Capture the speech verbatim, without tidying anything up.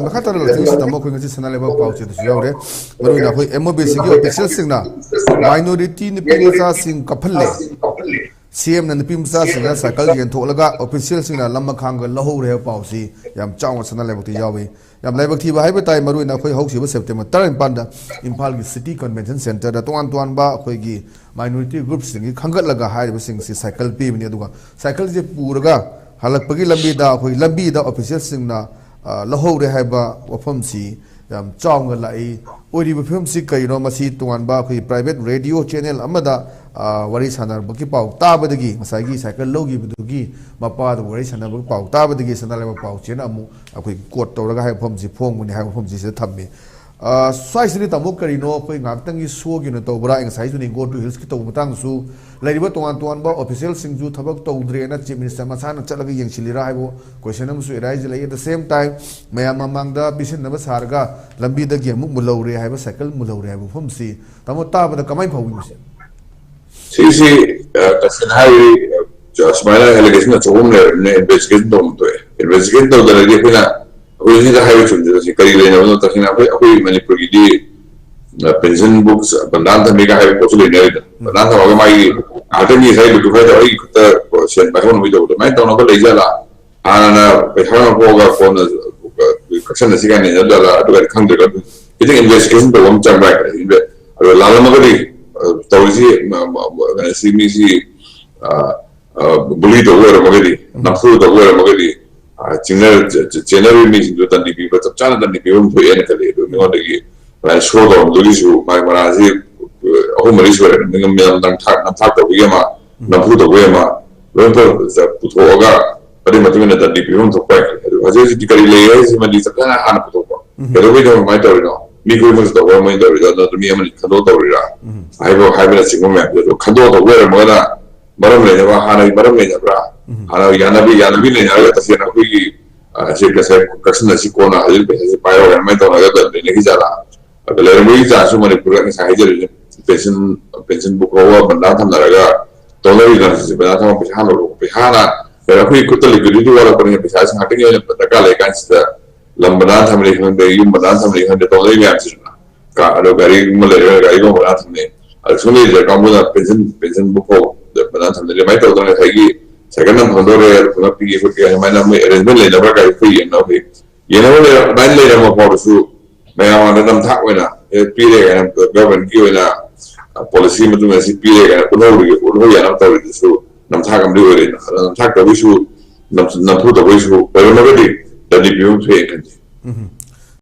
ꯃꯈꯥ ꯇꯥꯅ ꯂꯥꯛꯆꯔꯤꯁꯤ ꯇꯥꯃꯣ, ꯑꯩꯈꯣꯏ ꯉꯁꯤ ꯁꯅꯥ ꯂꯩꯕꯥꯛ ꯄꯥꯎꯆꯦꯗꯁꯨ ꯌꯥꯎꯔꯦ꯫ ꯃꯔꯨꯑꯣꯏꯅ ꯑꯩꯈꯣꯏ M O B Cꯒꯤ officialꯁꯤꯡꯅ minority ꯅꯨꯄꯤ ꯃꯆꯥꯁꯤꯡ ꯀꯞꯍꯜꯂꯦ꯫ C M ꯅ ꯅꯨꯄꯤ ꯃꯆꯥꯁꯤꯡꯅ ꯁꯥꯏꯀꯜ ꯌꯦꯟꯊꯣꯛꯂꯒ officialꯁꯤꯡꯅ ꯂꯝ ꯃꯈꯥꯡꯒ ꯂꯧꯍꯧꯔꯦ ꯍꯥꯏꯕ ꯄꯥꯎꯁꯤ ꯌꯥꯝ ꯆꯥꯎꯅ ꯁꯅꯥ ꯂꯩꯕꯥꯛꯇ ꯌꯥꯎꯏ꯫ ꯌꯥꯝ ꯂꯥꯏꯕꯛ ꯊꯤꯕ ꯍꯥꯏꯕ ꯇꯥꯏ꯫ ꯃꯔꯨꯑꯣꯏꯅ ꯑꯩꯈꯣꯏ ꯍꯧꯈꯤꯕ September ꯇꯔꯥꯅꯤꯄꯥꯟꯗ ꯏꯝꯐꯥꯜꯒꯤ City Convention Centreꯗ ꯇꯣꯉꯥꯟ ꯇꯣꯉꯥꯟꯕ ꯑꯩꯈꯣꯏꯒꯤ minority groupꯁꯤꯡꯒꯤ ꯈꯟꯒꯠꯂꯒ ꯍꯥꯏꯔꯤꯕꯁꯤꯡꯁꯤ ꯁꯥꯏꯀꯜ ꯄꯤꯕꯅꯤ꯫ ꯑꯗꯨꯒ ꯁꯥꯏꯀꯜꯁꯦ ꯄꯨꯔꯒ ꯍꯜꯂꯛꯄꯒꯤ ꯂꯝꯕꯤꯗ ꯑꯩꯈꯣꯏ ꯂꯝꯕꯤꯗ officialꯁꯤꯡꯅ, ꯑ, ꯂꯧꯍꯧꯔꯦ ꯍꯥꯏꯕ ꯋꯥꯐꯝꯁꯤ ꯌꯥꯝ ꯆꯥꯎꯅ ꯂꯥꯛꯏ꯫ ꯑꯣꯏꯔꯤꯕ ꯐꯤꯕꯝꯁꯤ ꯀꯔꯤꯅꯣ? ꯃꯁꯤ ꯇꯣꯉꯥꯟꯕ ꯑꯩꯈꯣꯏ private radio channel ꯑꯃꯗ, ꯑ, ꯋꯥꯔꯤ ꯁꯥꯟꯅꯔꯛꯄꯒꯤ ꯄꯥꯎ ꯇꯥꯕꯗꯒꯤ, ꯉꯁꯥꯏꯒꯤ ꯁꯥꯏꯀꯜ ꯂꯧꯈꯤꯕꯗꯨꯒꯤ ꯃꯄꯥꯗꯨ ꯋꯥꯔꯤ ꯁꯥꯟꯅꯕꯒꯤ ꯄꯥꯎ ꯇꯥꯕꯗꯒꯤ ꯁꯅꯥ ꯂꯩꯕꯥꯛ ꯄꯥꯎꯆꯦꯅ ꯑꯃꯨꯛ ꯑꯩꯈꯣꯏ quote ꯇꯧꯔꯒ ꯍꯥꯏꯕ ꯋꯥꯐꯝꯁꯤ ꯐꯣꯡꯕꯅꯤ ꯍꯥꯏꯕ ꯋꯥꯐꯝꯁꯤ ꯁꯤꯗ ꯊꯝꯃꯤ꯫ ꯑ, ꯁ꯭ꯋꯥꯏꯁꯤꯗꯤ ꯇꯥꯃꯣ ꯀꯔꯤꯅꯣ, ꯑꯩꯈꯣꯏ ꯉꯥꯏꯍꯥꯛꯇꯪꯒꯤ showꯒꯤ ꯑꯣꯏꯅ ꯇꯧꯕ꯭ꯔꯥ? ꯑꯩ ꯉꯁꯥꯏꯁꯨꯅꯤ, Go to Hillsꯀꯤ ꯇꯧꯕ ꯃꯇꯥꯡꯗꯁꯨ ꯂꯩꯔꯤꯕ ꯇꯣꯉꯥꯟ ꯇꯣꯉꯥꯟꯕ officialꯁꯤꯡꯁꯨ ꯊꯕꯛ ꯇꯧꯗ꯭ꯔꯦꯅ Chief Minister ꯃꯁꯥꯅ ꯆꯠꯂꯒ ꯌꯦꯡꯁꯤꯜꯂꯤꯔꯥ ꯍꯥꯏꯕ question ꯑꯃꯁꯨ arise ꯂꯩ꯫ At the same time, ꯃꯌꯥꯝ ꯃꯃꯥꯡꯗ ꯄꯤꯁꯤꯟꯅꯕ ꯁꯥꯔꯒ ꯂꯝꯕꯤꯗꯒꯤ ꯑꯃꯨꯛ ꯃꯨꯜꯍꯧꯔꯦ ꯍꯥꯏꯕ, ꯁꯥꯏꯀꯜ ꯃꯨꯜꯍꯧꯔꯦ ꯍꯥꯏꯕ ꯋꯥꯐꯝꯁꯤ ꯇꯥꯃꯣ ꯇꯥꯕꯗ ꯀꯃꯥꯏꯅ ꯐꯥꯎꯕꯤꯕꯁꯦ? ꯁꯤꯁꯤ, ꯑ, ꯇꯁꯦꯡꯅ ꯍꯥꯏꯔꯗꯤ, ꯑ, ꯁꯨꯃꯥꯏꯅ allegation ꯑꯆꯧꯕ ꯑꯃ ꯂꯩꯔꯕꯅꯤꯅ investigation ꯇꯧꯕ ꯊꯣꯛꯑꯦ꯫ Investigation ꯇꯧꯗ꯭ꯔꯗꯤ ꯑꯩꯈꯣꯏꯅ, ꯑꯩꯈꯣꯏ ꯁꯤꯗ ꯍꯥꯏꯕ ꯆꯨꯝꯗ꯭ꯔꯤꯕꯁꯤ ꯀꯔꯤ ꯂꯩꯅꯕꯅꯣ? ꯇꯁꯦꯡꯅ ꯑꯩꯈꯣꯏ, ꯑꯩꯈꯣꯏ ꯃꯅꯤꯄꯨꯔꯒꯤꯗꯤ, ꯑ, pension books ꯕꯟꯗꯥꯟ ꯊꯝꯃꯤꯒ ꯍꯥꯏꯕ ꯄꯣꯠꯁꯨ ꯂꯩꯅꯔꯤꯗ꯫ ꯕꯟꯗꯥꯟ ꯊꯝꯃꯒ ꯃꯥꯒꯤ ꯉꯥꯏꯍꯥꯛꯇꯪꯒꯤ ꯉꯁꯥꯏ ꯂꯨꯠꯇꯨ ꯈꯔ ꯇꯧꯔꯒ ꯑꯩꯒꯤ ꯈꯨꯠꯇ ꯁꯦꯟ ꯄꯥꯏꯍꯧꯅꯕꯒꯤ ꯇꯧꯕꯗꯣ ꯑꯗꯨꯃꯥꯏꯅ ꯇꯧꯅꯕ ꯂꯩꯖꯥꯠꯂꯥ? ꯍꯥꯟꯅꯅ ꯄꯩꯁꯥ ꯂꯧꯊꯣꯛꯑꯒ ꯀꯣꯟꯅ ꯀꯛꯁꯟꯅꯁꯤ ꯀꯥꯏꯅ ꯂꯩꯅꯕꯖꯥꯠꯂꯥ? ꯑꯗꯨꯒꯗꯤ ꯈꯪꯗ꯭ꯔꯦꯀꯣ꯫ ꯑꯗꯨ ꯈꯤꯇꯪ investigation ꯇꯧꯕ ꯑꯃ ꯆꯪꯕ ꯍꯥꯏꯇꯥꯔꯦ꯫ ꯑꯗꯣ ꯂꯥꯜꯂꯝꯃꯒꯗꯤ, ꯑ, ꯇꯧꯔꯤꯁꯤ, ꯃ-, ꯃ-, ꯃ-, ꯁꯤ ꯃꯤꯁꯤ, ꯑ, ꯑ, bully ꯇꯧꯕ ꯑꯣꯏꯔꯝꯃꯒꯗꯤ, ꯎꯝ꯫ ꯅꯝꯐꯨ ꯇꯧꯕ ꯑꯣꯏꯔꯝꯃꯒꯗꯤ, ꯑ, ꯆꯤꯡꯅ-, ꯆ-, ꯆ-, ꯆꯦꯟꯅꯔꯤꯕ ꯃꯤꯁꯤꯡꯗꯨ ꯇꯟꯕꯤ ꯄꯤꯕ ꯆꯞ ꯆꯥꯅ ꯇꯟꯕꯤ ꯄꯤꯕ ꯑꯃ ꯊꯣꯛꯑꯦꯅ ꯈꯜꯂꯤ꯫ ꯑꯗꯨ ꯃꯤꯉꯣꯟꯗꯒꯤ ꯑꯗꯨꯃꯥꯏꯅ show ꯇꯧꯔꯝꯕꯗꯨꯒꯤꯁꯨ ꯃꯥꯒꯤ ꯃꯔꯥꯜꯁꯤ, ꯑ, ꯑꯍꯨꯝ ꯃꯔꯤ ꯁꯨꯔꯦ꯫ ꯃꯌꯥꯝ ꯅꯝꯊꯥꯛ, ꯅꯝꯊꯥꯛ ꯇꯧꯕꯒꯤ ꯑꯃ, ꯎꯝ꯫ ꯅꯝꯐꯨ ꯇꯧꯕꯒꯤ ꯑꯃ, ꯂꯣꯏꯅ ꯄꯨ-, ꯄꯨꯊꯣꯛꯑꯒ ꯑꯗꯨꯒꯤ ꯃꯇꯨꯡ ꯏꯟꯅ ꯇꯟꯕꯤ ꯄꯤꯕ ꯑꯃ ꯊꯣꯛꯄ ꯌꯥꯏ꯫ ꯑꯗꯨ ꯍꯧꯖꯤꯛ ꯍꯧꯖꯤꯛꯇꯤ ꯀꯔꯤ ꯂꯩ ꯍꯥꯏꯁꯤꯃꯗꯤ ꯆꯞ ꯆꯥꯅ ꯍꯥꯟꯅ ꯄꯨꯊꯣꯛꯄ꯫ ꯎꯝ꯫ ꯀꯩꯗꯧꯕꯩꯅꯣ ꯑꯗꯨꯃꯥꯏꯅ ꯇꯧꯔꯤꯅꯣ? ꯃꯤ ꯈꯨꯗꯤꯡꯃꯛꯁꯨ ꯇꯧꯕ꯭ꯔꯥ, ꯃꯣꯏꯅ ꯇꯧꯔꯤꯗꯣ? ꯑꯗꯨ ꯃꯤ ꯑꯃꯅꯤ ꯈꯟꯗꯣꯛ ꯇꯧꯔꯤꯔꯥ? ꯎꯝ꯫ ꯍꯥꯏꯕ, ꯍꯥꯏꯕꯅꯆꯤꯡꯕ ꯃꯌꯥꯝꯗꯣ ꯑꯗꯨ ꯈꯟꯗꯣꯛꯑ ꯇꯧꯕ ꯑꯣꯏꯔꯝꯃꯒꯅ ꯃꯔꯝ ꯂꯩꯅꯕ, ꯍꯥꯟꯅꯒꯤ ꯃꯔꯝ ꯂꯩꯅꯕ꯭ꯔꯥ? ꯎꯝ꯫ ꯍꯥꯟꯅ ꯌꯥꯅꯕꯤ, ꯌꯥꯅꯕꯤ ꯂꯩꯅꯔꯒ ꯇꯁꯦꯡꯅ ꯑꯩꯈꯣꯏꯒꯤ, ꯑ, ꯁꯤ ꯉꯁꯥꯏ ꯀꯛꯁꯤꯟꯅ ꯁꯤ ꯀꯣꯟꯅ ꯍꯧꯖꯤꯛ ꯄꯩꯁꯥꯁꯤ ꯄꯥꯏꯔꯣ ꯑꯗꯨꯃꯥꯏꯅ ꯇꯧꯅꯒ ꯂꯩꯅꯈꯤ ꯖꯥꯠꯂꯥ? ꯑꯗ ꯂꯩꯔꯝꯕꯒꯤ ꯆꯥꯟꯁꯁꯨ ꯃꯅꯤꯄꯨꯔꯗ ꯉꯁꯥꯏ ꯍꯥꯏꯖꯔꯤꯁꯦ, pension, pension book ꯐꯥꯎꯕ ꯕꯟꯗꯥ ꯊꯝꯅꯔꯒ ꯇꯧꯅꯔꯤꯕ ꯃꯌꯥꯝꯁꯤꯡꯁꯦ ꯕꯟꯗꯥ ꯊꯝꯃ ꯄꯩꯁꯥ ꯍꯥꯟꯅ ꯂꯧꯊꯣꯛꯄ, ꯄꯩꯁꯥ ꯍꯥꯟꯅ, ꯑꯩꯈꯣꯏ ꯈꯨꯠꯇ liquidity ꯋꯥꯠꯂꯛꯄꯅꯤꯅ ꯄꯩꯁꯥꯁꯤ ꯉꯥꯛꯇꯪꯒꯤ ꯑꯣꯏꯅ ꯗꯔꯀꯥꯔ ꯂꯩ ꯀꯥꯟꯁꯤꯗ ꯂꯝ ꯕꯟꯗꯥꯟ ꯊꯝꯃꯅꯤ ꯈꯪꯗꯦ, ꯌꯨꯝ ꯕꯟꯗꯥꯟ ꯊꯝꯃꯅꯤ ꯈꯪꯗꯦ, ꯇꯧꯅꯔꯤ ꯃꯌꯥꯝꯁꯤꯅ꯫ ꯀꯥ-, ꯑꯗꯣ ꯒꯥꯔꯤꯒꯨꯝꯕ ꯂꯩꯔꯒ ꯒꯥꯔꯤꯒꯨꯝꯕ ꯕꯟꯗꯥꯟ ꯊꯝꯅꯩ꯫ ꯑꯗꯣ ꯁꯨꯡꯂꯩ ꯂꯩꯇ꯭ꯔ ꯀꯥꯡꯕꯨꯅ ꯄꯦꯟꯁꯟ, ꯄꯦꯟꯁꯟꯕꯨ ꯐꯥꯎ ꯕꯟꯗꯥꯟ ꯊꯝꯅꯔꯤ꯫ ꯑꯗꯨꯃꯥꯏꯅ ꯇꯧꯗꯅ ꯉꯁꯥꯏꯒꯤ ꯁꯥꯏꯀꯜ ꯑꯃ ꯐꯪꯗꯣꯔꯦ, ꯑꯗꯨ ꯄꯨꯂꯞ ꯄꯤꯒꯦ ꯈꯣꯠꯀꯦ ꯍꯥꯏꯅ ꯑꯗꯨꯃꯥꯏꯅ ꯃꯣꯏ ꯑꯦꯔꯦꯟꯖꯃꯦꯟ ꯂꯩꯅꯕ꯭ꯔꯥ ꯀꯥꯏ ꯑꯩꯈꯣꯏ ꯌꯦꯡꯅꯕ ꯍꯧꯖꯤꯛ ꯌꯦꯡꯅꯕ ꯂꯩꯔ-, ꯑꯗꯨꯃꯥꯏꯅ ꯂꯩꯔꯝꯕ ꯐꯥꯎꯗꯁꯨ ꯃꯌꯥꯝ ꯃꯥꯡꯗ ꯅꯝꯊꯥꯛ ꯑꯣꯏꯅ, "ꯑꯦ, ꯄꯤꯔꯦ" ꯀꯥꯏꯅ ꯒꯚꯔꯟꯃꯦꯟꯠꯀꯤ ꯑꯣꯏꯅ ꯄꯣꯂꯤꯁꯤ ꯃꯇꯨꯡ ꯏꯟꯅ ꯁꯤ ꯄꯤꯔꯦ ꯀꯥꯏꯅ ꯎꯠꯍꯧꯔꯤ-, ꯎꯠꯍꯧ ꯌꯥꯅꯕ ꯇꯧꯔꯤꯗꯨꯁꯨ ꯅꯝꯊꯥꯛ ꯑꯃꯗꯤ ꯑꯣꯏꯔꯦꯅ꯫ ꯑꯗꯣ ꯅꯝꯊꯥꯛ ꯇꯧꯕꯩꯁꯨ, ꯅꯝ-, ꯅꯝꯊꯨ ꯇꯧꯕꯩꯁꯨ ꯑꯣꯏꯔꯝꯃꯒꯗꯤ ꯗꯟꯗꯤ ꯄꯤꯐꯝ ꯊꯣꯛꯑꯦꯅ ꯈꯟꯖꯩ꯫ ꯎꯝ꯫